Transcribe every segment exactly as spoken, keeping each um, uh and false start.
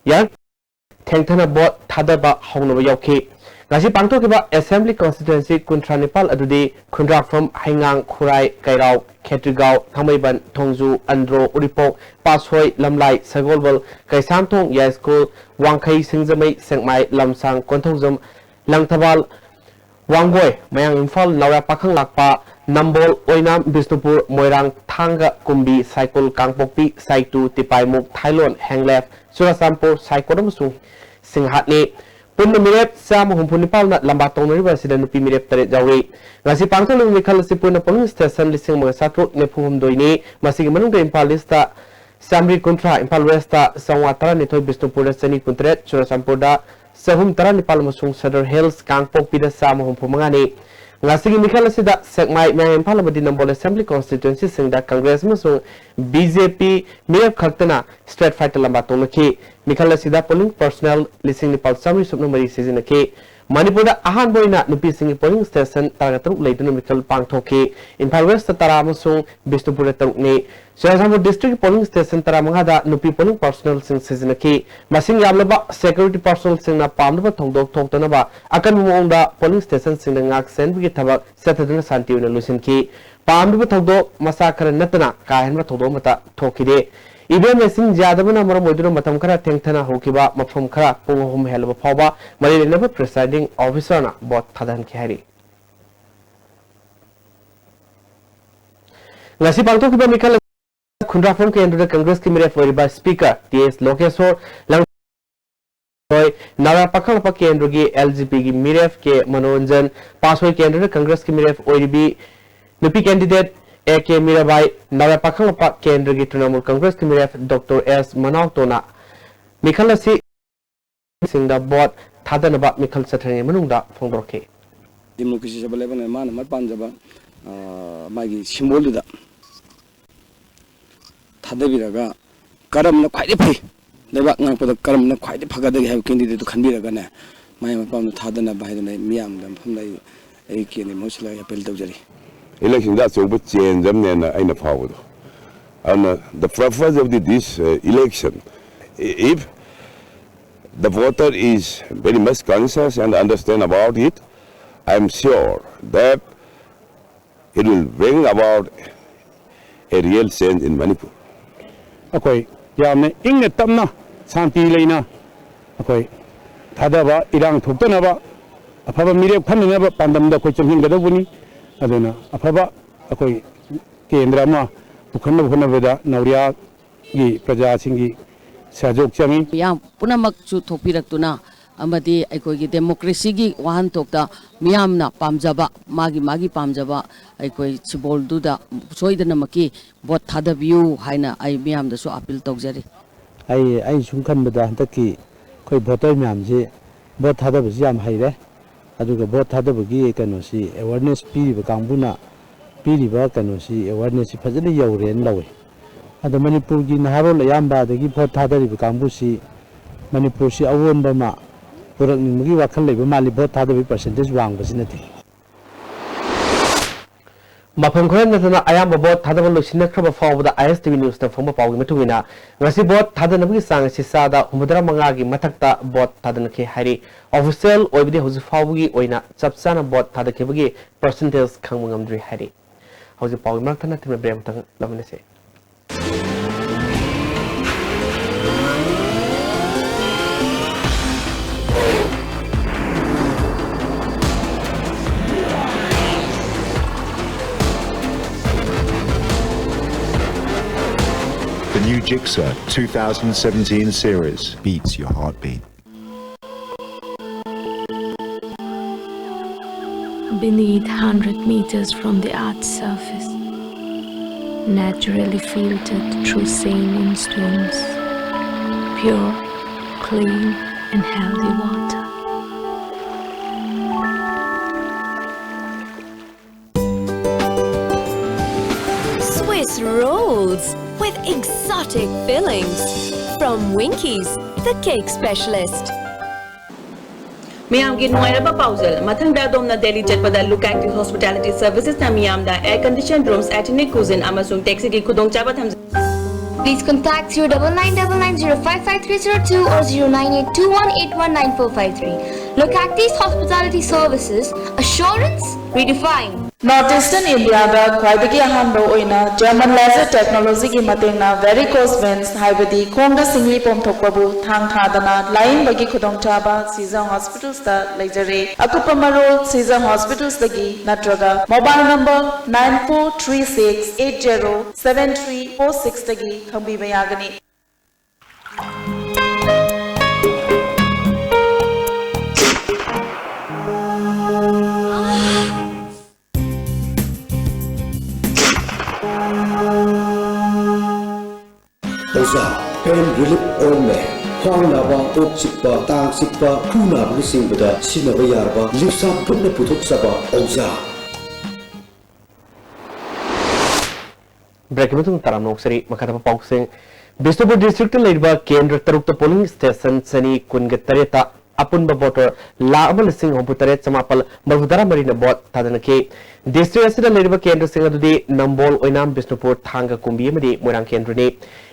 ꯌꯥꯔ ꯊꯦꯡꯊꯅ ꯚꯣꯠ ꯊꯥꯗꯕ ꯍꯧꯅꯕ ꯌꯥꯎꯈꯤ꯫ ꯉꯁꯤ ꯄꯥꯡꯊꯣꯛꯈꯤꯕ Assembly Constituency ꯀꯨꯟꯊ꯭ꯔꯥ ꯅꯤꯄꯥꯜ ꯑꯗꯨꯗꯤ ꯈꯨꯟꯗ꯭ꯔꯥꯛꯐꯝ, ꯍꯩꯉꯥꯡ, ꯈꯨꯔꯥꯏ, ꯀꯩꯔꯥꯎ, ꯈꯦꯇ꯭ꯔꯤꯒꯥꯎ, ꯊꯥꯡꯃꯩꯕꯟ, ꯊꯣꯡꯖꯨ, ꯑꯟꯗ꯭ꯔꯣ, ꯎꯔꯤꯄꯣꯛ, ꯄꯥꯠꯁꯣꯏ, ꯂꯝꯂꯥꯏ, ꯁꯒꯣꯜꯕꯜ, ꯀꯩꯁꯥꯝꯊꯣꯡ, ꯌꯥꯏꯁ꯭ꯀꯨꯜ, ꯋꯥꯡꯈꯩ, ꯁꯤꯡꯖꯃꯩ, ꯁꯦꯛꯃꯥꯏ, ꯂꯝꯁꯥꯡ, ꯀꯣꯟꯊꯧꯖꯝ, ꯂꯪꯊꯕꯥꯜ, ꯋꯥꯡꯒꯣꯏ, ꯃꯌꯥꯡ ꯏꯝꯐꯥꯜ, ꯅꯥꯎꯔꯥ ꯄꯥꯈꯪ ꯂꯥꯛꯄ, ꯅꯝꯕꯣꯜ, ꯑꯣꯏꯅꯥꯝ, ꯕꯤꯁꯅꯨꯄꯨꯔ, ꯃꯣꯏꯔꯥꯡ, ꯊꯥꯡꯒ, ꯀꯨꯝꯕꯤ, ꯁꯥꯏꯀꯨꯜ, ꯀꯥꯡꯄꯣꯛꯄꯤ, ꯁꯥꯏꯇꯨ, ꯇꯤꯄꯥꯏꯃꯨꯛ, ꯊꯥꯏꯂꯣꯟ, ꯍꯦꯡꯂꯦꯞ, ꯆꯨꯔꯥꯆꯥꯟꯄꯨꯔ, ꯁꯥꯏꯀꯣꯠ ꯑꯃꯁꯨꯡ ꯁꯤꯡꯍꯥꯠꯅꯤ꯫ ꯄꯨꯟꯅ ꯃꯤꯔꯦꯞ ꯆꯥꯝꯃ ꯍꯨꯝꯐꯨ ꯅꯤꯄꯥꯜꯅ ꯂꯝꯕꯥ ꯇꯧꯅꯔꯤꯕ ꯑꯁꯤꯗ ꯅꯨꯄꯤ ꯃꯤꯔꯦꯞ ꯇꯔꯦꯠ ꯌꯥꯎꯔꯤ꯫ ꯉꯁꯤ ꯄꯥꯡꯊꯣꯛꯂꯤꯕ ꯃꯤꯈꯜ ꯑꯁꯤ ꯄꯨꯟꯅ polling station ꯂꯤꯁꯤꯡ ꯑꯃꯒ ꯆꯥꯇ꯭ꯔꯨꯛ ꯅꯤꯐꯨ ꯍꯨꯝꯗꯣꯏꯅꯤ꯫ ꯃꯁꯤꯒꯤ ꯃꯅꯨꯡꯗ ꯏꯝꯐꯥꯜ Eastꯇ ꯆꯥꯃꯔꯤ ꯀꯨꯟꯊ꯭ꯔꯥ, ꯏꯝꯐꯥꯜ Westꯇ ꯆꯥꯝꯃꯉꯥ ꯇꯔꯥꯅꯤꯊꯣꯏ, ꯕꯤꯁꯅꯨꯄꯨꯔꯗ ꯆꯅꯤ ꯀꯨꯟꯇꯔꯦꯠ, ꯆꯨꯔꯥꯆꯥꯟꯄꯨꯔꯗ ꯆꯍꯨꯝ ꯇꯔꯥꯅꯤꯄꯥꯜ ꯑꯃꯁꯨꯡ Sadar Hills, ꯀꯥꯡꯄꯣꯛꯄꯤꯗ ꯆꯥꯝꯃ ꯍꯨꯝꯐꯨ ꯃꯉꯥꯅꯤ꯫ ꯉꯁꯤꯒꯤ ꯃꯤꯈꯜ ꯑꯁꯤꯗ ꯁꯦꯛꯃꯥꯏ, ꯃꯌꯥꯡ ꯏꯝꯐꯥꯜ ꯑꯃꯗꯤ ꯅꯝꯕꯣꯜ Assembly Constituencyꯁꯤꯡꯗ Congress ꯑꯃꯁꯨꯡ B J P ꯃꯤꯔꯦꯞ ꯈꯛꯇꯅ straight fightꯇ ꯂꯝꯕꯥ ꯇꯧꯅꯈꯤ꯫ ꯃꯤꯈꯜ ꯑꯁꯤꯗ polling personnel ꯂꯤꯁꯤꯡ ꯅꯤꯄꯥꯜ ꯆꯥꯃꯔꯤ ꯁꯨꯞꯅ ꯃꯔꯤ ꯁꯤꯖꯤꯟꯅꯈꯤ꯫ ꯃꯅꯤꯄꯨꯔꯗ ꯑꯍꯥꯟꯕ ꯑꯣꯏꯅ ꯅꯨꯄꯤꯁꯤꯡꯒꯤ polling station ꯇꯔꯥꯇꯔꯨꯛ ꯂꯩꯗꯨꯅ ꯃꯤꯈꯜ ꯄꯥꯡꯊꯣꯛꯈꯤ꯫ ꯏꯝꯐꯥꯜ Westꯇ ꯇꯔꯥ ꯑꯃꯁꯨꯡ ꯕꯤꯁꯅꯨꯄꯨꯔꯗ ꯇꯔꯨꯛꯅꯤ꯫ ꯆꯨꯔꯥꯆꯥꯟꯄꯨꯔ districtꯀꯤ polling station ꯇꯔꯥꯃꯉꯥꯗ ꯅꯨꯄꯤ polling personnelꯁꯤꯡ ꯁꯤꯖꯤꯟꯅꯈꯤ꯫ ꯃꯁꯤꯡ ꯌꯥꯝꯂꯕ security personnelꯁꯤꯡꯅ ꯄꯥꯝꯗꯕ ꯊꯧꯗꯣꯛ ꯊꯣꯛꯇꯅꯕ ꯑꯀꯟꯕ ꯃꯑꯣꯡꯗ polling stationꯁꯤꯡꯗ ꯉꯥꯛ ꯁꯦꯟꯕꯒꯤ ꯊꯕꯛ ꯆꯠꯊꯗꯨꯅ ꯁꯥꯟꯇꯤ ꯑꯣꯏꯅ ꯂꯣꯏꯁꯤꯟꯈꯤ꯫ ꯄꯥꯝꯗꯕ ꯊꯧꯗꯣꯛ ꯃꯆꯥ ꯈꯔ ꯅꯠꯇꯅ ꯀꯥ ꯍꯦꯟꯕ ꯊꯧꯗꯣꯛ ꯑꯃꯠꯇ ꯊꯣꯛꯈꯤꯗꯦ꯫ E V M machine ꯌꯥꯗꯕꯅ ꯃꯔꯝ ꯑꯣꯏꯗꯨꯅ ꯃꯇꯝ ꯈꯔ ꯊꯦꯡꯊꯅ ꯍꯧꯈꯤꯕ ꯃꯐꯝ ꯈꯔ ꯄꯨꯡ ꯑꯍꯨꯝ ꯍꯦꯜꯂꯕ ꯐꯥꯎꯕ ꯃꯔꯤ ꯂꯩꯅꯕ presiding officerꯅ vote ꯊꯥꯗꯍꯟꯈꯤ ꯍꯥꯏꯔꯤ꯫ ꯉꯁꯤ ꯄꯥꯡꯊꯣꯛꯈꯤꯕ ꯃꯤꯈꯜ ꯈꯨꯟꯗ꯭ꯔꯥꯛꯐꯝ ꯀꯦꯟꯗ꯭ꯔꯗ Congressꯀꯤ ꯃꯤꯔꯦꯞ ꯑꯣꯏꯔꯤꯕ Speaker T S ꯂꯣꯀꯦꯁꯣꯔ, ꯂꯪ-, ꯅꯥꯎꯔꯥ ꯄꯥꯈꯪꯂꯥꯛꯄ ꯀꯦꯟꯗ꯭ꯔꯒꯤ L J Pꯒꯤ ꯃꯤꯔꯦꯞ ꯀꯦ ꯃꯅꯣꯔꯟꯖꯟ, ꯄꯥꯠꯁꯣꯏ ꯀꯦꯟꯗ꯭ꯔꯗ Congressꯀꯤ ꯃꯤꯔꯦꯞ ꯑꯣꯏꯔꯤꯕꯤ ꯅꯨꯄꯤ candidate A K ꯃꯤꯔꯥꯕꯥꯏ, ꯅꯥꯎꯔꯥ ꯄꯥꯈꯪꯂꯥꯛꯄ ꯀꯦꯟꯗ꯭ꯔꯒꯤ ꯇ꯭ꯔꯤꯅꯃꯨꯜ Congressꯀꯤ ꯃꯤꯔꯦꯞ Doctor S ꯃꯅꯥꯎꯇꯣꯅ ꯃꯤꯈꯜ ꯑꯁꯤ ꯁꯤꯡꯗ vote ꯊꯥꯗꯅꯕ ꯃꯤꯈꯜ ꯆꯠꯊꯔꯤꯉꯩ ꯃꯅꯨꯡꯗ ꯐꯣꯡꯗꯣꯔꯛꯈꯤ꯫ Democracy ꯆꯠꯄ ꯂꯩꯕꯅ ꯃꯥꯅ ꯃꯥ ꯄꯥꯝꯖꯕ, ꯑ, ꯃꯥꯒꯤ symbolꯗꯨꯗ ꯊꯥꯗꯕꯤꯔꯒ ꯀꯔꯝꯅ ꯈ꯭ꯋꯥꯏꯗꯒꯤ ꯐꯩ, ꯂꯩꯕꯥꯛ ꯉꯥꯛꯄꯗ ꯀꯔꯝꯅ ꯈ꯭ꯋꯥꯏꯗꯒꯤ ꯐꯒꯗꯒꯦ ꯍꯥꯏꯕ candidateꯇꯨ ꯈꯟꯕꯤꯔꯒꯅꯦ, ꯃꯥꯏ ꯃꯄꯥꯝꯗ ꯊꯥꯗꯅꯕ ꯍꯥꯏꯗꯅ ꯑꯩ ꯃꯤꯌꯥꯝꯗ ꯃꯐꯝꯗ ꯑꯩ, ꯑꯩ ꯀꯦꯟꯗ꯭ꯔ ꯃꯍꯨꯠ ꯁꯤꯜꯂꯒ appeal ꯇꯧꯖꯔꯤ꯫ Electionꯗ ꯑꯆꯧꯕ change ꯑꯃꯅꯦꯅ ꯑꯩꯅ ꯐꯥꯎꯕꯗꯣ꯫ ꯑꯗꯨꯅ the purpose of the, this, uh, election, if the voter is very much conscious and understand about it, I am sure that it will bring about a real change in Manipur. ꯑꯩꯈꯣꯏ ꯌꯥꯝꯅ ꯏꯪꯅ ꯇꯞꯅ ꯁꯥꯟꯇꯤ ꯂꯩꯅ ꯑꯩꯈꯣꯏ ꯊꯥꯗꯕ, ꯏꯔꯥꯡ ꯊꯣꯛꯇꯅꯕ, ꯑꯐꯕ ꯃꯤꯔꯦꯞ ꯈꯟꯅꯅꯕ ꯄꯥꯟꯗꯝꯗ ꯑꯩꯈꯣꯏ ꯆꯪꯁꯤꯟꯒꯗꯧꯕꯅꯤ꯫ ꯑꯗꯨꯅ ꯑꯐꯕ ꯑꯩꯈꯣꯏ ꯀꯦꯟꯗ꯭ꯔ ꯑꯃ ꯄꯨꯈꯠꯅꯕ ꯍꯣꯠꯅꯕꯗ ꯅꯧꯔꯤꯌꯥꯒꯤ ꯄ꯭ꯔꯖꯥꯁꯤꯡꯒꯤ ꯁꯍꯌꯣꯒ ꯆꯪꯏ꯫ ꯃꯤꯌꯥꯝ ꯄꯨꯝꯅꯃꯛꯁꯨ ꯊꯣꯛꯄꯤꯔꯛꯇꯨꯅ ꯑꯃꯗꯤ ꯑꯩꯈꯣꯏꯒꯤ ꯗꯦꯃꯣꯀ꯭ꯔꯦꯁꯤꯒꯤ ꯋꯥꯍꯟꯊꯣꯛꯇ ꯃꯤꯌꯥꯝꯅ ꯄꯥꯝꯖꯕ, ꯃꯥꯒꯤ ꯃꯥꯒꯤ ꯄꯥꯝꯖꯕ ꯑꯩꯈꯣꯏ ꯁꯤꯕꯣꯜꯗꯨꯗ ꯁꯣꯏꯗꯅꯃꯛꯀꯤ ꯚꯣꯠ ꯊꯥꯗꯕꯤꯌꯨ ꯍꯥꯏꯅ ꯑꯩ ꯃꯤꯌꯥꯝꯗꯁꯨ ꯑꯥꯄꯤꯜ ꯇꯧꯖꯔꯤ꯫ ꯑꯩ, ꯑꯩ ꯁꯨꯝ ꯈꯟꯕꯗ ꯍꯟꯗꯛꯀꯤ ꯑꯩꯈꯣꯏ ꯚꯣꯇꯔ ꯃꯌꯥꯝꯁꯤ ꯚꯣꯠ ꯊꯥꯗꯕꯁꯤ ꯌꯥꯝ ꯍꯩꯔꯦ꯫ ꯑꯗꯨꯒ ꯚꯣꯠ ꯊꯥꯗꯕꯒꯤ ꯀꯩꯅꯣꯁꯤ, ꯑꯦꯋꯥꯔꯅꯦꯁ ꯄꯤꯔꯤꯕ ꯀꯥꯡꯕꯨꯅ ꯄꯤꯔꯤꯕ ꯀꯩꯅꯣꯁꯤ, ꯑꯦꯋꯥꯔꯅꯦꯁꯁꯤ ꯐꯖꯅ ꯌꯧꯔꯦꯅ ꯂꯧꯏ꯫ ꯑꯗꯣ ꯃꯅꯤꯄꯨꯔꯒꯤ ꯅꯍꯥꯔꯣꯜ ꯑꯌꯥꯝꯕ ꯑꯗꯒꯤ ꯚꯣꯠ ꯊꯥꯗꯔꯤꯕ ꯀꯥꯡꯕꯨꯁꯤ ꯃꯅꯤꯄꯨꯔꯁꯤ ꯑꯑꯣꯟꯕ ꯑꯃ ꯄꯨꯔꯛꯅꯤꯡꯕꯒꯤ ꯋꯥꯈꯜ ꯂꯩꯕ ꯃꯥꯜꯂꯤ, ꯚꯣꯠ ꯊꯥꯗꯕꯒꯤ ꯄꯥꯔꯁꯦꯟꯇꯦꯖ ꯋꯥꯡꯕꯁꯤꯅꯗꯤ꯫ ꯃꯐꯝ ꯈꯔ ꯅꯠꯇꯅ ꯑꯌꯥꯝꯕ ꯚꯣꯠ ꯊꯥꯗꯕ ꯂꯣꯏꯁꯤꯟꯅꯈ꯭ꯔꯕ ꯐꯥꯎꯕꯗ ISTV Newsꯅ ꯐꯪꯕ ꯄꯥꯎꯒꯤ ꯃꯇꯨꯡ ꯏꯟꯅ, ꯉꯁꯤ ꯚꯣꯠ ꯊꯥꯗꯅꯕꯒꯤ ꯆꯥꯡ ꯑꯁꯤ ꯆꯥꯗ ꯍꯨꯝꯐꯨꯇꯔꯥ ꯃꯉꯥꯒꯤ ꯃꯊꯛꯇ ꯚꯣꯠ ꯊꯥꯗꯅꯈꯤ ꯍꯥꯏꯔꯤ꯫ Official ꯑꯣꯏꯕꯗꯤ ꯍꯧꯖꯤꯛ ꯐꯥꯎꯕꯒꯤ ꯑꯣꯏꯅ ꯆꯞ ꯆꯥꯅ ꯚꯣꯠ ꯊꯥꯗꯈꯤꯕꯒꯤ ꯄꯥꯔꯁꯦꯟꯇꯦꯖ ꯈꯪꯕ ꯉꯝꯗ꯭ꯔꯤ ꯍꯥꯏꯔꯤ꯫ ꯍꯧꯖꯤꯛ ꯄꯥꯎꯒꯤ ꯃꯔꯛ ꯊꯠꯅ ꯊꯤꯟꯕ ꯕ꯭ꯔꯦꯛ ꯑꯃꯇꯪ ꯂꯧꯃꯤꯟꯅꯁꯤ꯫ The new Gixxer two thousand seventeen series beats your heartbeat. Beneath, hundred meters from the Earth's surface, naturally filtered through saline streams, pure, clean, and healthy water. Swiss rolls with exotic fillings from Winkies, the cake specialist. ꯃꯤꯌꯥꯝꯒꯤ ꯅꯨꯡꯉꯥꯏꯔꯕ ꯄꯥꯎꯖꯦꯜ꯫ ꯃꯊꯪꯗ ꯑꯗꯣꯝꯅ ꯗꯦꯜꯂꯤ ꯆꯠꯄꯗ Look Active Hospitality Servicesꯅ ꯃꯤꯌꯥꯝꯗ air conditioned rooms, authentic cuisine ꯑꯃꯁꯨꯡ taxiꯒꯤ ꯈꯨꯗꯣꯡꯆꯥꯕ ꯊꯝꯖꯩ꯫ Please contact zero double nine double nine zero five five three zero two or zero nine eight two one eight one nine four five three. Localities Hospitality Services, assurance redefined. North Eastern India ꯗ ꯈ꯭ꯋꯥꯏꯗꯒꯤ ꯑꯍꯥꯟꯕ ꯑꯣꯏꯅ German laser technology ꯒꯤ ꯃꯇꯦꯡꯅ varicose veins, ꯍꯥꯏꯕꯗꯤ ꯈꯣꯡꯗ ꯁꯤꯡꯂꯤ ꯄꯣꯝꯊꯣꯛꯄꯕꯨ ꯊꯥꯡ ꯊꯥꯗꯅ ꯂꯥꯌꯦꯡꯕꯒꯤ ꯈꯨꯗꯣꯡꯆꯥꯕ Season Hospitals ꯇ ꯂꯩꯖꯔꯦ꯫ ꯑꯀꯨꯞꯄ ꯃꯔꯣꯜ Season Hospitals ꯇꯒꯤ ꯅꯠꯇ꯭ꯔꯒ mobile number nine four three six eight zero seven three four six ꯇꯒꯤ ꯈꯪꯕꯤꯕ ꯌꯥꯒꯅꯤ꯫ ꯑꯣꯖꯥ, pain relief ointment꯫ ꯈ꯭ꯋꯥꯡ ꯅꯥꯕ, ꯀꯣꯛ ꯆꯤꯛꯄ, ꯇꯥꯡ ꯆꯤꯛꯄ, ꯈꯨ ꯅꯥꯕꯅꯆꯤꯡꯕꯗ ꯁꯤꯖꯤꯟꯅꯕ ꯌꯥꯔꯕ ꯂꯤꯞꯁꯥ ꯒ꯭ꯔꯨꯞꯅ ꯄꯨꯊꯣꯛꯆꯕ ꯑꯣꯖꯥ꯫ Break ꯀꯤ ꯃꯇꯨꯡ ꯇꯔꯥꯝꯅ ꯑꯣꯛꯆꯔꯤ꯫ ꯃꯈꯥ ꯇꯥꯕ ꯄꯥꯎꯁꯤꯡ꯫ ꯕꯤꯁꯅꯨꯄꯨꯔ district ꯇ ꯂꯩꯔꯤꯕ ꯀꯦꯟꯗ꯭ꯔ ꯇꯔꯨꯛꯇ polling station ꯆꯅꯤ ꯀꯨꯟꯒ ꯇꯔꯦꯠꯇ ꯑꯄꯨꯟꯕ voter ꯂꯥꯈ ꯑꯃ ꯂꯤꯁꯤꯡ ꯍꯨꯝꯐꯨ ꯇꯔꯦꯠ ꯆꯃꯥꯄꯜ ꯃꯔꯤꯐꯨ ꯇꯔꯥ ꯃꯔꯤꯅ vote ꯊꯥꯗꯅꯈꯤ꯫ District ꯑꯁꯤꯗ ꯂꯩꯔꯤꯕ ꯀꯦꯟꯗ꯭ꯔꯁꯤꯡ ꯑꯗꯨꯗꯤ ꯅꯝꯕꯣꯜ, ꯑꯣꯏꯅꯥꯝ, ꯕꯤꯁꯅꯨꯄꯨꯔ, ꯊꯥꯡꯒ, ꯀꯨꯝꯕꯤ ꯑꯃꯗꯤ ꯃꯣꯏꯔꯥꯡ ꯀꯦꯟꯗ꯭ꯔꯅꯤ꯫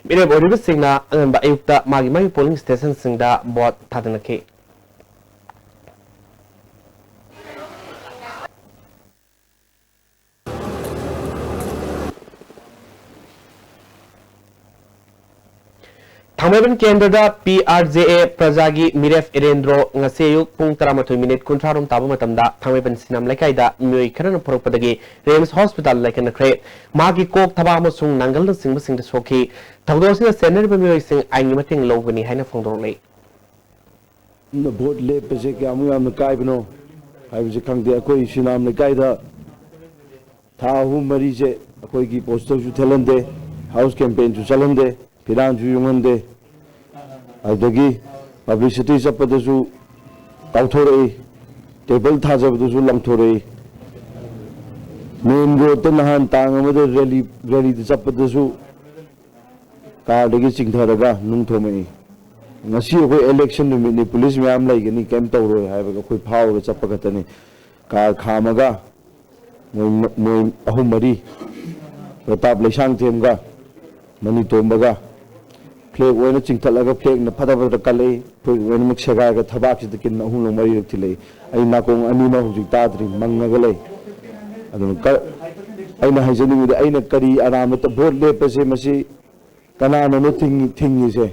ꯃꯤꯔꯦꯞ ꯑꯣꯏꯔꯤꯕꯁꯤꯡꯅ ꯑꯉꯟꯕ ꯑꯌꯨꯛꯇ ꯃꯥꯒꯤ ꯃꯥꯒꯤ polling station ꯁꯤꯡꯗ vote ꯊꯥꯗꯅꯈꯤ꯫ ꯊꯥꯡꯃꯩꯕꯟ ꯀꯦꯟꯗ꯭ꯔꯗ P R J A ꯄ꯭ꯔꯖꯥꯒꯤ ꯃꯤꯔꯦꯞ ꯏꯔꯦꯟꯗ꯭ꯔꯣ ꯉꯁꯤ ꯑꯌꯨꯛ ꯄꯨꯡ ꯇꯔꯥꯃꯥꯊꯣꯏ minute ꯀꯨꯟꯊ꯭ꯔꯥ ꯔꯣꯝ ꯇꯥꯕ ꯃꯇꯝꯗ ꯊꯥꯡꯃꯩꯕꯟ ꯁꯤꯅꯥꯝ ꯂꯩꯀꯥꯏꯗ ꯃꯤꯑꯣꯏ ꯈꯔꯅ ꯄꯨꯔꯛꯄꯗꯒꯤ RIMS Hospital ꯂꯥꯏꯀꯠꯅꯈ꯭ꯔꯦ꯫ ꯃꯍꯥꯛꯀꯤ ꯀꯣꯛ, ꯊꯕꯥꯛ ꯑꯃꯁꯨꯡ ꯅꯥꯡꯒꯜꯅꯆꯤꯡꯕꯁꯤꯡꯗ ꯁꯣꯛꯈꯤ꯫ ꯊꯧꯗꯣꯛ ꯑꯁꯤꯗ ꯆꯦꯟꯅꯔꯤꯕ ꯃꯤꯑꯣꯏꯁꯤꯡ ꯑꯥꯏꯟꯒꯤ ꯃꯇꯦꯡ ꯂꯧꯒꯅꯤ ꯍꯥꯏꯅ ꯐꯣꯡꯗꯣꯔꯛꯂꯤ꯫ ꯚꯣꯠ ꯂꯦꯞꯄꯁꯦ ꯀꯌꯥꯃꯨꯛ ꯌꯥꯝꯅ ꯀꯥꯏꯕꯅꯣ ꯍꯥꯏꯕꯁꯦ ꯈꯪꯗꯦ꯫ ꯑꯩꯈꯣꯏ ꯁꯤꯅꯥꯝ ꯂꯩꯀꯥꯏꯗ ꯊꯥ ꯑꯍꯨꯝ ꯃꯔꯤꯁꯦ ꯑꯩꯈꯣꯏꯒꯤ poster ꯁꯨ ꯊꯦꯠꯍꯟꯗꯦ, house campaign ꯁꯨ ꯆꯠꯍꯟꯗꯦ, ꯐꯤꯔꯥꯟꯁꯨ ꯌꯨꯡꯍꯟꯗꯦ꯫ ꯑꯗꯨꯗꯒꯤ publicity ꯆꯠꯄꯗꯁꯨ ꯀꯥꯎꯊꯣꯔꯛꯏ, table ꯊꯥꯖꯕꯗꯁꯨ ꯂꯪꯊꯣꯔꯛꯏ꯫ Main road ꯇ ꯅꯍꯥꯟ ꯇꯥꯡ ꯑꯃꯗ rally, rally ꯗ ꯆꯠꯄꯗꯁꯨ car ꯗꯒꯤ ꯆꯤꯡꯊꯔꯒ ꯅꯨꯡ ꯊꯣꯝꯃꯛꯏ꯫ ꯉꯁꯤ ꯑꯩꯈꯣꯏ election ꯅꯨꯃꯤꯠꯅꯤ, police ꯃꯌꯥꯝ ꯂꯩꯒꯅꯤ, ꯀꯩꯝ ꯇꯧꯔꯣꯏ ꯍꯥꯏꯕꯒ ꯑꯩꯈꯣꯏ ꯐꯥꯎꯔꯒ ꯆꯠꯄ ꯈꯛꯇꯅꯤ꯫ Car ꯈꯥꯝꯃꯒ ꯃꯣꯏ, ꯃꯣꯏ ꯑꯍꯨꯝ ꯃꯔꯤ, ꯄ꯭ꯔꯇꯥꯞ ꯂꯩꯁꯥꯡꯊꯦꯝꯒ ꯃꯅꯤ ꯇꯣꯝꯕꯒ ꯐ꯭ꯂꯦꯛ ꯑꯣꯏꯅ ꯆꯤꯡꯊꯠꯂꯒ ꯐ꯭ꯂꯦꯛꯅ ꯐꯠꯇ ꯐꯠꯇ ꯀꯜꯂꯛꯏ꯫ ꯐ꯭ꯂꯦꯛ ꯑꯣꯏꯅꯃꯛ ꯁꯦꯒꯥꯏꯔꯒ ꯊꯕꯥꯛꯁꯤꯗ ꯀꯤꯟ ꯑꯍꯨꯝꯂꯛ ꯃꯔꯤꯔꯛ ꯊꯤꯜꯂꯛꯏ꯫ ꯑꯩ ꯅꯥꯀꯣꯡ ꯑꯅꯤꯃꯛ ꯍꯧꯖꯤꯛ ꯇꯥꯗ꯭ꯔꯤ, ꯃꯪꯉꯒ ꯂꯩ꯫ ꯑꯗꯨꯅ ꯀ-, ꯑꯩꯅ ꯍꯥꯏꯖꯅꯤꯡꯕꯗꯤ, ꯑꯩꯅ ꯀꯔꯤ ꯑꯔꯥꯟꯕꯇ ꯚꯣꯠ ꯂꯦꯞꯄꯁꯦ, ꯃꯁꯤ ꯀꯅꯥꯅꯅꯣ ꯊꯤꯡꯉꯤ-, ꯊꯤꯡꯉꯤꯁꯦ?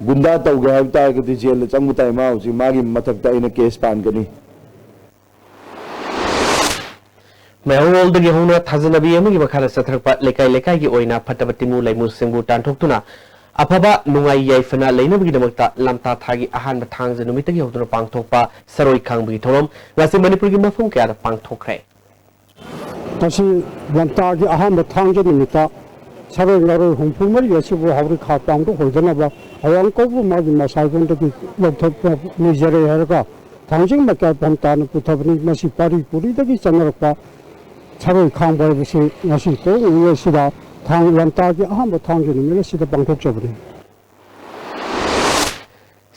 ꯒꯨꯟꯗꯥ ꯇꯧꯒꯦ ꯍꯥꯏꯕ ꯇꯥꯔꯒꯗꯤ ꯖꯦꯜꯗ ꯆꯪꯕ ꯇꯥꯏ꯫ ꯃꯥ ꯍꯧꯖꯤꯛ ꯃꯥꯒꯤ ꯃꯊꯛꯇ ꯑꯩꯅ ꯀꯦꯁ ꯄꯥꯟꯒꯅꯤ꯫ ꯃꯩꯍꯧꯔꯣꯜꯗꯒꯤ ꯍꯧꯅ ꯊꯥꯖꯅꯕꯤ ꯑꯃꯒꯤ ꯃꯈꯥꯗ ꯆꯠꯊꯔꯛꯄ ꯂꯩꯀꯥꯏ ꯂꯩꯀꯥꯏꯒꯤ ꯑꯣꯏꯅ ꯐꯠꯇꯕ ꯇꯤꯃꯨ ꯂꯩꯃꯨꯁꯤꯡꯕꯨ ꯇꯥꯟꯊꯣꯛꯇꯨꯅ ꯑꯐꯕ ꯅꯨꯡꯉꯥꯏ ꯌꯥꯏꯐꯅ ꯂꯩꯅꯕꯒꯤꯗꯃꯛꯇ ꯂꯝꯇꯥ ꯊꯥꯒꯤ ꯑꯍꯥꯟꯕ ꯊꯥꯡꯖ ꯅꯨꯃꯤꯠꯇꯒꯤ ꯍꯧꯗꯨꯅ ꯄꯥꯡꯊꯣꯛꯄ ꯁꯔꯣꯏ ꯈꯥꯡꯕꯒꯤ ꯊꯧꯔꯝ ꯉꯁꯤ ꯃꯅꯤꯄꯨꯔꯒꯤ ꯃꯐꯝ ꯀꯌꯥꯗ ꯄꯥꯡꯊꯣꯛꯈ꯭ꯔꯦ꯫ ꯉꯁꯤ ꯂꯝꯇꯥꯒꯤ ꯑꯍꯥꯟꯕ ꯊꯥꯡꯖ ꯅꯨꯃꯤꯠꯇ ꯁꯔꯣꯏ ꯉꯥꯔꯣꯏ ꯍꯨꯝꯐꯨ ꯃꯔꯤ ꯑꯁꯤꯕꯨ ꯍꯧꯔꯤ ꯈꯥ ꯇꯥꯡꯗ ꯍꯣꯏꯗꯅꯕ ꯑꯋꯥꯡ ꯀꯧꯕ ꯃꯥꯒꯤ ꯃꯁꯥꯏꯒꯣꯟꯗꯒꯤ ꯂꯧꯊꯣꯛꯄ ꯅꯤꯖꯔꯦ ꯍꯥꯏꯔꯒ ꯊꯥꯡꯖꯤꯡ ꯃꯀꯥꯏ ꯄꯝ ꯇꯥꯅ ꯄꯨꯊꯕꯅꯤ꯫ ꯃꯁꯤ ꯄꯥꯔꯤ ꯄꯨꯔꯤꯗꯒꯤ ꯆꯠꯅꯔꯛꯄ ꯁꯔꯣꯏ ꯈꯥꯡꯕ ꯍꯥꯏꯕꯁꯤ ꯉꯁꯤ ꯀꯣꯡꯉꯩ ꯑꯁꯤꯗ ꯊꯥꯡ ꯂꯝꯇꯥꯒꯤ ꯑꯍꯥꯟꯕ ꯊꯥꯡꯖ ꯅꯨꯃꯤꯠ ꯑꯁꯤꯗ ꯄꯥꯡꯊꯣꯛꯆꯕꯅꯤ꯫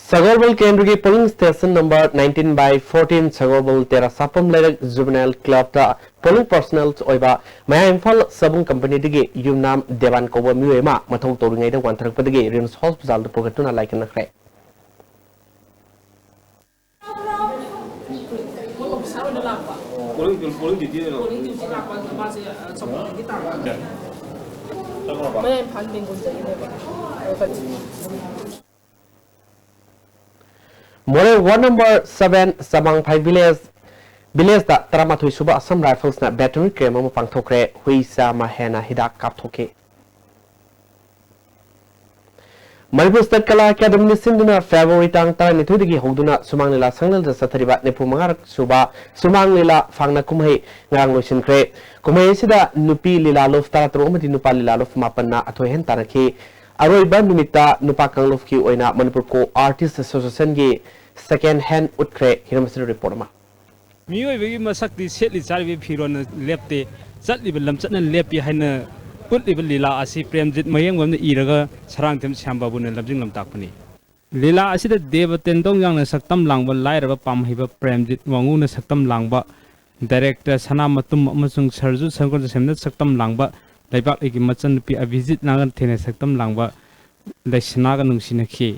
ꯁꯒꯣꯜꯕꯜ ꯀꯦꯟꯗ꯭ꯔꯒꯤ polling station number nineteen by fourteen ꯁꯒꯣꯜꯕꯜ ꯇꯦꯔꯥꯁꯥꯄꯝ ꯂꯩꯔꯛ juvenile clubꯇ polling personnel ꯑꯣꯏꯕ ꯃꯌꯥꯏ ꯏꯝꯐꯥꯜ ꯁꯥꯕꯨꯡ companyꯗꯒꯤ ꯌꯨꯝꯅꯥꯝ ꯗꯦꯕꯥꯟ ꯀꯧꯕ ꯃꯤꯑꯣꯏ ꯑꯃ ꯃꯊꯧ ꯇꯧꯔꯤꯉꯩꯗ ꯋꯥꯟꯊꯔꯛꯄꯗꯒꯤ RIMS hospitalꯗ ꯄꯨꯈꯠꯇꯨꯅ ꯂꯥꯏꯀꯠꯅꯈ꯭ꯔꯦ꯫ ꯃꯌꯥꯏ ꯏꯝꯐꯥꯜ ꯕꯦꯡꯒꯨꯜꯗꯒꯤꯅꯦꯕ꯫ ꯃꯣꯔꯦ ward number seven ꯆꯃꯥꯡꯐꯥꯏ village, villageꯇ ꯇꯔꯥꯃꯥꯊꯣꯏ ꯁꯨꯕ Assam Riflesꯅ veterinary camp ꯑꯃ ꯄꯥꯡꯊꯣꯛꯈ꯭ꯔꯦ꯫ ꯍꯨꯏ ꯆꯥꯝꯃ ꯍꯦꯟꯅ ꯍꯤꯗꯥꯛ ꯀꯥꯞꯊꯣꯛꯈꯤ꯫ ꯃꯅꯤꯄꯨꯔ State Kala Academyꯅ ꯁꯤꯟꯗꯨꯅ February ꯇꯥꯡ ꯇꯔꯥꯅꯤꯊꯣꯏꯗꯒꯤ ꯍꯧꯗꯨꯅ ꯁꯨꯃꯥꯡ ꯂꯤꯂꯥ ꯁꯪꯂꯦꯜꯗ ꯆꯠꯊꯔꯤꯕ ꯅꯤꯐꯨ ꯃꯉꯥꯔꯛ ꯁꯨꯕ ꯁꯨꯃꯥꯡ ꯂꯤꯂꯥ ꯐꯥꯡꯅ ꯀꯨꯝꯍꯩ ꯉꯔꯥꯡ ꯂꯣꯏꯁꯤꯟꯈ꯭ꯔꯦ꯫ ꯀꯨꯝꯍꯩ ꯑꯁꯤꯗ ꯅꯨꯄꯤ ꯂꯤꯂꯥꯂꯣꯞ ꯇꯔꯥꯇꯔꯨꯛ ꯑꯃꯗꯤ ꯅꯨꯄꯥ ꯂꯤꯂꯥꯂꯣꯞ ꯃꯥꯄꯟꯅ ꯑꯊꯣꯏ ꯑꯍꯦꯟ ꯇꯥꯟꯅꯈꯤ꯫ ꯑꯔꯣꯏꯕ ꯅꯨꯃꯤꯠꯇ ꯅꯨꯄꯥ ꯀꯥꯡꯂꯨꯞꯀꯤ ꯑꯣꯏꯅ Manipur Co-Artist Associationꯒꯤ second hand ꯎꯠꯈ꯭ꯔꯦ꯫ ꯍꯤꯔꯝ ꯑꯁꯤꯗ report ꯑꯃ꯫ ꯃꯤꯑꯣꯏꯕꯒꯤ ꯃꯁꯛꯇꯤ ꯁꯦꯠꯂꯤ ꯆꯥꯔꯤꯕ ꯐꯤꯔꯣꯜꯅ ꯂꯦꯞꯇꯦ, ꯆꯠꯂꯤꯕ ꯂꯝꯆꯠꯅ ꯂꯦꯞꯄꯤ ꯍꯥꯏꯅ ꯎꯠꯂꯤꯕ ꯂꯤꯂꯥ ꯑꯁꯤ ꯄ꯭ꯔꯦꯝꯖꯤꯠ ꯃꯌꯦꯡꯕꯝꯅ ꯏꯔꯒ ꯁꯔꯥꯡꯊꯦꯝ ꯁ꯭ꯌꯥꯝꯕꯥꯕꯨꯅ ꯂꯝꯖꯤꯡ ꯂꯝꯇꯥꯛꯄꯅꯤ꯫ ꯂꯤꯂꯥ ꯑꯁꯤꯗ ꯗꯦꯕ ꯇꯦꯟꯗꯧ ꯌꯥꯡꯅ ꯁꯛꯇꯝ ꯂꯥꯡꯕ ꯂꯥꯏꯔꯕ ꯄꯥꯝꯍꯩꯕ ꯄ꯭ꯔꯦꯝꯖꯤꯠ ꯋꯥꯉꯨꯅ ꯁꯛꯇꯝ ꯂꯥꯡꯕ, director ꯁꯅꯥꯃꯇꯨꯝ ꯑꯃꯁꯨꯡ ꯁꯔꯖꯨ ꯁꯪꯀꯔ ꯖꯣꯁꯦꯐꯅ ꯁꯛꯇꯝ ꯂꯥꯡꯕ ꯂꯩꯕꯥꯛꯂꯩꯒꯤ ꯃꯆꯟꯅꯨꯄꯤ ꯑꯚꯤꯖꯤꯠ ꯅꯥꯒꯟꯊꯦꯅ ꯁꯛꯇꯝ ꯂꯥꯡꯕ ꯂꯩꯁꯅꯥꯒ ꯅꯨꯡꯁꯤꯅꯈꯤ꯫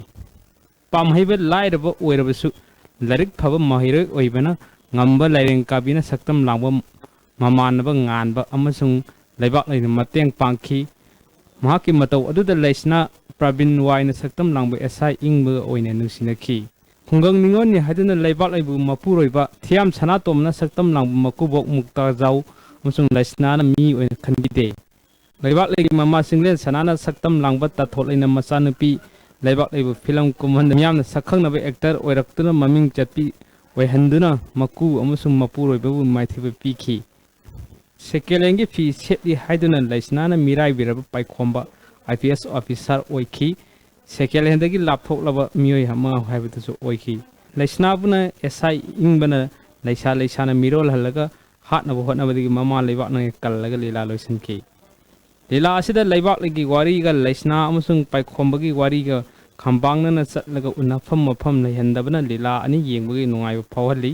ꯄꯥꯝꯍꯩꯕ ꯂꯥꯏꯔꯕ ꯑꯣꯏꯔꯕꯁꯨ ꯂꯥꯏꯔꯤꯛ ꯐꯕ ꯃꯍꯩꯔꯣꯏ ꯑꯣꯏꯕꯅ ꯉꯝꯕ ꯂꯥꯏꯔꯦꯡ ꯀꯥꯕꯤꯅ ꯁꯛꯇꯝ ꯂꯥꯡꯕ ꯃꯃꯥꯟꯅꯕ ꯉꯥꯟꯕ ꯑꯃꯁꯨꯡ ꯂꯩꯕꯥꯛꯂꯩꯅ ꯃꯇꯦꯡ ꯄꯥꯡꯈꯤ꯫ ꯃꯍꯥꯛꯀꯤ ꯃꯇꯧ ꯑꯗꯨꯗ ꯂꯩꯁꯅꯥ ꯄ꯭ꯔꯕꯤꯟ ꯋꯥꯏꯅ ꯁꯛꯇꯝ ꯂꯥꯡꯕ ꯑꯦꯁꯥꯏ ꯏꯪꯕꯒ ꯑꯣꯏꯅ ꯅꯨꯡꯁꯤꯅꯈꯤ꯫ ꯈꯨꯡꯒꯪ ꯅꯤꯉꯣꯜꯅꯤ ꯍꯥꯏꯗꯨꯅ ꯂꯩꯕꯥꯛꯂꯩꯕꯨ ꯃꯄꯨꯔꯣꯏꯕ ꯊꯤꯌꯥꯝ ꯁꯅꯥꯇꯣꯝꯕꯅ ꯁꯛꯇꯝ ꯂꯥꯡꯕ ꯃꯀꯨꯕꯣꯛ ꯃꯨꯛꯇꯥꯖꯥꯎ ꯑꯃꯁꯨꯡ ꯂꯩꯁꯅꯥꯅ ꯃꯤ ꯑꯣꯏꯅ ꯈꯟꯈꯤꯗꯦ꯫ ꯂꯩꯕꯥꯛꯂꯩꯒꯤ ꯃꯃꯥ ꯆꯤꯡꯂꯦꯟ ꯁꯅꯥꯅ ꯁꯛꯇꯝ ꯂꯥꯡꯕ ꯇꯥꯊꯣꯠꯂꯩꯅ ꯃꯆꯥꯅꯨꯄꯤ ꯂꯩꯕꯥꯛꯂꯩꯕꯨ ꯐꯤꯂꯝ ꯀꯨꯝꯍꯟꯗ ꯃꯤꯌꯥꯝꯅ ꯁꯛꯈꯪꯅꯕ ꯑꯦꯛꯇꯔ ꯑꯣꯏꯔꯛꯇꯨꯅ ꯃꯃꯤꯡ ꯆꯠꯄꯤ ꯑꯣꯏꯍꯟꯗꯨꯅ ꯃꯀꯨ ꯑꯃꯁꯨꯡ ꯃꯄꯨꯔꯣꯏꯕꯕꯨ ꯃꯥꯏꯊꯤꯕ ꯄꯤꯈꯤ꯫ ꯁꯦꯀꯦꯟ ꯍꯦꯟꯒꯤ ꯐꯤ ꯁꯦꯠꯂꯤ ꯍꯥꯏꯗꯨꯅ ꯂꯩꯁꯅꯥꯅ ꯃꯤꯔꯥꯏꯕꯤꯔꯕ ꯄꯥꯏꯈꯣꯝꯕ ꯑꯥꯏ ꯄꯤ ꯑꯦꯁ ꯑꯣꯐꯤꯁꯥꯔ ꯑꯣꯏꯈꯤ꯫ ꯁꯦꯀꯦꯟ ꯍꯦꯟꯗꯒꯤ ꯂꯥꯞꯊꯣꯛꯂꯕ ꯃꯤꯑꯣꯏ ꯑꯃ ꯍꯥꯏꯕꯗꯨꯁꯨ ꯑꯣꯏꯈꯤ꯫ ꯂꯩꯁꯅꯥꯕꯨꯅ ꯑꯦꯁꯥꯏ ꯏꯪꯕꯅ ꯂꯩꯁꯥ ꯂꯩꯁꯥꯅ ꯃꯤꯔꯣꯜꯍꯜꯂꯒ ꯍꯥꯠꯅꯕ ꯍꯣꯠꯅꯕꯗꯒꯤ ꯃꯃꯥ ꯂꯩꯕꯥꯛꯅ ꯀꯜꯂꯒ ꯂꯤꯂꯥ ꯂꯣꯏꯁꯤꯟꯈꯤ꯫ ꯂꯤꯂꯥ ꯑꯁꯤꯗ ꯂꯩꯕꯥꯛꯂꯩꯒꯤ ꯋꯥꯔꯤꯒ ꯂꯩꯁꯅꯥ ꯑꯃꯁꯨꯡ ꯄꯥꯏꯈꯣꯝꯕꯒꯤ ꯋꯥꯔꯤꯒ ꯈꯝꯕꯥꯡꯅꯅ ꯆꯠꯂꯒ ꯎꯅꯐꯝ ꯃꯐꯝ ꯂꯩꯍꯟꯗꯕꯅ ꯂꯤꯂꯥ ꯑꯅꯤ ꯌꯦꯡꯕꯒꯤ ꯅꯨꯡꯉꯥꯏꯕ ꯐꯥꯎꯍꯜꯂꯤ꯫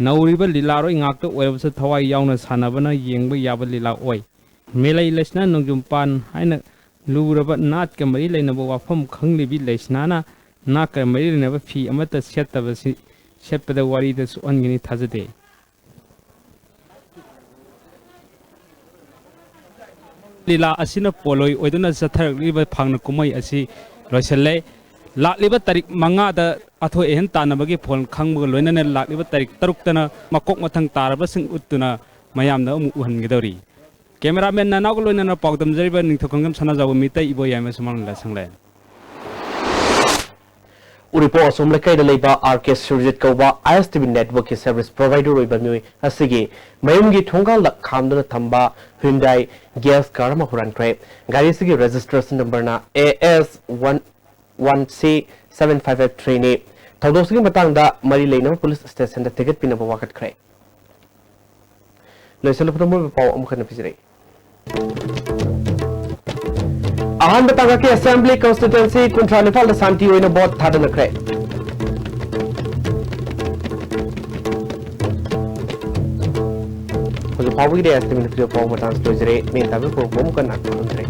ꯅꯧꯔꯤꯕ ꯂꯤꯂꯥꯔꯣꯏ ꯉꯥꯛꯇ ꯑꯣꯏꯔꯕꯁꯨ ꯊꯋꯥꯏ ꯌꯥꯎꯅ ꯁꯥꯟꯅꯕꯅ ꯌꯦꯡꯕ ꯌꯥꯕ ꯂꯤꯂꯥ ꯑꯣꯏ꯫ ꯃꯦꯂꯩ ꯂꯩꯁꯅꯥ ꯅꯣꯡꯖꯨꯝꯄꯥꯟ ꯍꯥꯏꯅ ꯂꯨꯔꯕ ꯅꯥꯠꯀ ꯃꯔꯤ ꯂꯩꯅꯕ ꯋꯥꯐꯝ ꯈꯪꯂꯤꯕꯤ ꯂꯩꯁꯅꯥꯅ ꯅꯥꯠꯀ ꯃꯔꯤ ꯂꯩꯅꯕ ꯐꯤ ꯑꯃꯠꯇ ꯁꯦꯠꯇꯕꯁꯤ ꯁꯦꯠꯄꯗ ꯋꯥꯔꯤꯗ ꯁꯣꯛꯍꯟꯒꯅꯤ ꯊꯥꯖꯗꯦ꯫ ꯂꯤꯂꯥ ꯑꯁꯤꯅ ꯄꯣꯠꯂꯣꯏ ꯑꯣꯏꯗꯨꯅ ꯆꯠꯊꯔꯛꯂꯤꯕ ꯐꯥꯡꯅ ꯀꯨꯝꯍꯩ ꯑꯁꯤ ꯂꯣꯏꯁꯤꯜꯂꯦ꯫ ꯂꯥꯛꯂꯤꯕ ꯇꯥꯔꯤꯛ ꯃꯉꯥꯗ ꯑꯊꯣꯏ ꯑꯍꯦꯟ ꯇꯥꯟꯅꯕꯒꯤ ꯐꯣꯟ ꯈꯪꯕꯒ ꯂꯣꯏꯅꯅ ꯂꯥꯛꯂꯤꯕ ꯇꯥꯔꯤꯛ ꯇꯔꯨꯛꯇꯅ ꯃꯀꯣꯛ ꯃꯊꯪ ꯇꯥꯔꯕꯁꯤꯡ ꯎꯠꯇꯨꯅ ꯃꯌꯥꯝꯗ ꯑꯃꯨꯛ ꯎꯍꯟꯒꯗꯧꯔꯤ꯫ ꯀꯦꯃꯦꯔꯥꯃꯦꯟ ꯅꯅꯥꯎꯒ ꯂꯣꯏꯅꯅ ꯄꯥꯎꯗꯝꯖꯔꯤꯕ ꯅꯤꯡꯊꯧ ꯈꯪꯖꯝ ꯁꯅꯥꯖꯥꯎꯕ ꯃꯤꯇꯩ ꯏꯕꯣ ꯌꯥꯏꯃ ꯁꯨꯃꯥꯡꯂꯦꯟꯗ ꯁꯪꯂꯦꯟ꯫ ꯎꯔꯤꯄꯣꯛ ꯑꯁꯣꯝ ꯂꯩꯀꯥꯏꯗ ꯂꯩꯕ ꯑꯥꯔ ꯀꯦ ꯁꯨꯔꯖꯤꯠ ꯀꯧꯕ ꯑꯥꯏ ꯑꯦꯁ ꯇꯤ ꯚꯤ ꯅꯦꯠꯋꯔꯛꯀꯤ ꯁꯔꯚꯤꯁ ꯄ꯭ꯔꯣꯚꯥꯏꯗꯔ ꯑꯣꯏꯕ ꯃꯤꯑꯣꯏ ꯑꯁꯤꯒꯤ ꯃꯌꯨꯝꯒꯤ ꯊꯣꯡꯒꯥꯜꯗ ꯈꯥꯝꯗꯨꯅ ꯊꯝꯕ ꯍ꯭ꯌꯨꯟꯗꯥꯏ ꯒ꯭ꯌꯥꯁ ꯀꯥꯔ ꯑꯃ ꯍꯨꯔꯥꯟꯈ꯭ꯔꯦ꯫ ꯒꯥꯔꯤ ꯑꯁꯤꯒꯤ ꯔꯦꯖꯤꯁꯇ꯭ꯔꯦꯁꯟ ꯅꯝꯕꯔꯅ ꯑꯦ ꯑꯦꯁ ꯋꯥꯟ ꯋꯥꯟ ꯁꯤ ꯁꯚꯦꯟ ꯐꯥꯏꯚ ꯐꯥꯏꯚ ꯊ꯭ꯔꯤꯅꯤ꯫ ꯊꯧꯗꯣꯛꯁꯤꯒꯤ ꯃꯇꯥꯡꯗ ꯃꯔꯤ ꯂꯩꯅꯕ ꯄꯨꯂꯤꯁ ꯁ꯭ꯇꯦꯁꯟꯗ ꯊꯤꯒꯠꯄꯤꯅꯕ ꯋꯥꯀꯠꯈ꯭ꯔꯦ꯫ ꯂꯣꯏꯁꯤꯜꯂꯛꯄꯗ ꯃꯔꯨꯑꯣꯏꯕ ꯄꯥꯎ ꯑꯃꯨꯛ ꯍꯟꯅ ꯄꯤꯖꯔꯛꯏ꯫ ꯑꯍꯥꯟꯕ ꯇꯥꯡꯀꯛꯀꯤ ꯑꯦꯁꯦꯝꯕ꯭ꯂꯤ ꯀꯟꯁꯇꯤꯇ꯭ꯋꯦꯟꯁꯤ ꯀꯨꯟꯊ꯭ꯔꯥ ꯅꯤꯄꯥꯜꯗ ꯁꯥꯟꯇꯤ ꯑꯣꯏꯅ ꯚꯣꯠ ꯊꯥꯗꯅꯈ꯭ꯔꯦ꯫ ꯍꯧꯖꯤꯛ ꯐꯥꯎꯕꯒꯤꯗꯤ ꯑꯦꯁꯇꯤꯃꯦꯠ ꯄꯤꯕ ꯐꯥꯎꯕ ꯃꯇꯥꯡꯁꯤ ꯂꯣꯏꯖꯔꯦ꯫ ꯃꯦꯟ ꯇꯥꯕ ꯄꯨꯔꯛꯄ ꯑꯃꯨꯛꯀ ꯅꯥꯛꯄ ꯉꯝꯗ꯭ꯔꯦ꯫